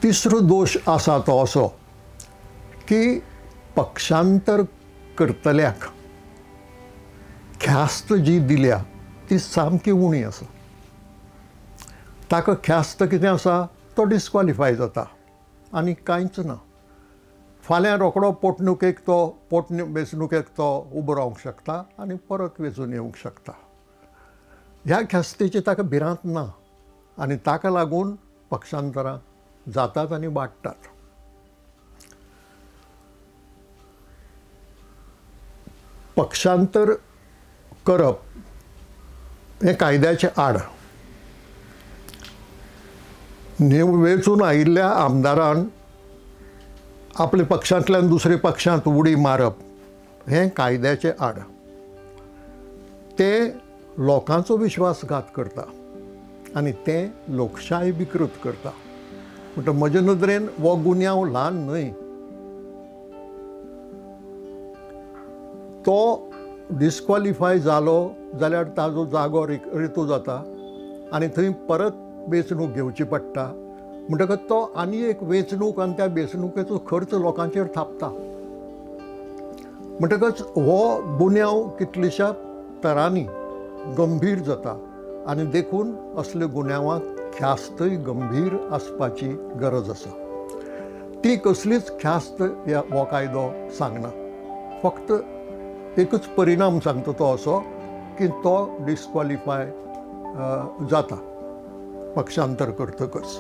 तिसरो दोश आसा तो असो की पक्षांतर करतल्याक ख्यास्त जी दिल्या ती सामकी उणी आसा। ताका ख्यास्त कितें आसा, तो डिस्क्वॉलिफाय जाता आनी कांयच ना। फाल्यां रोकडो पोटणुकेक तो वेंचणुकेक तो उबो रावंक शकता आनी परत वेंचून येवंक शकता। ह्या ख्यास्तीची ताका भिरांत ना आनी ताका लागून पक्षांतरां जातात आनी वाडटात। पक्षांतर करप हें कायद्याचे आड। वेंचून आयिल्ल्या आमदारान आपल्या पक्षांतल्यान दुसऱ्या पक्षांत उडी मारप हें कायद्याचे आड। तें लोकांचो विश्वासघात करता आनी तें लोकशाय विकृत करता। म्हणटा म्हजे नदरेन हो गुन्यांव ल्हान न्हय, तो डिस्क्वॉलिफाय जालो जाल्यार ताजो जागो रितो जाता आनी थंय परत वेंचणूक घेवची पडटा। म्हणटकच तो आनी एक वेंचणूक आनी त्या वेंचणुकेचो खर्च लोकांचेर थापता। म्हणटकच हो गुन्यांव कितलेश्या तरांनी गंभीर जाता आनी देखून असल्या गुन्यांवाक ख्यास्तय गंभीर आसपाची गरज आसा। ती कसलीच ख्यास्त हो कायदो सांगना, फक्त एकच परिणाम सांगता तो असो की तो डिस्क्वॉलिफाय जाता पक्षांतर करतकच।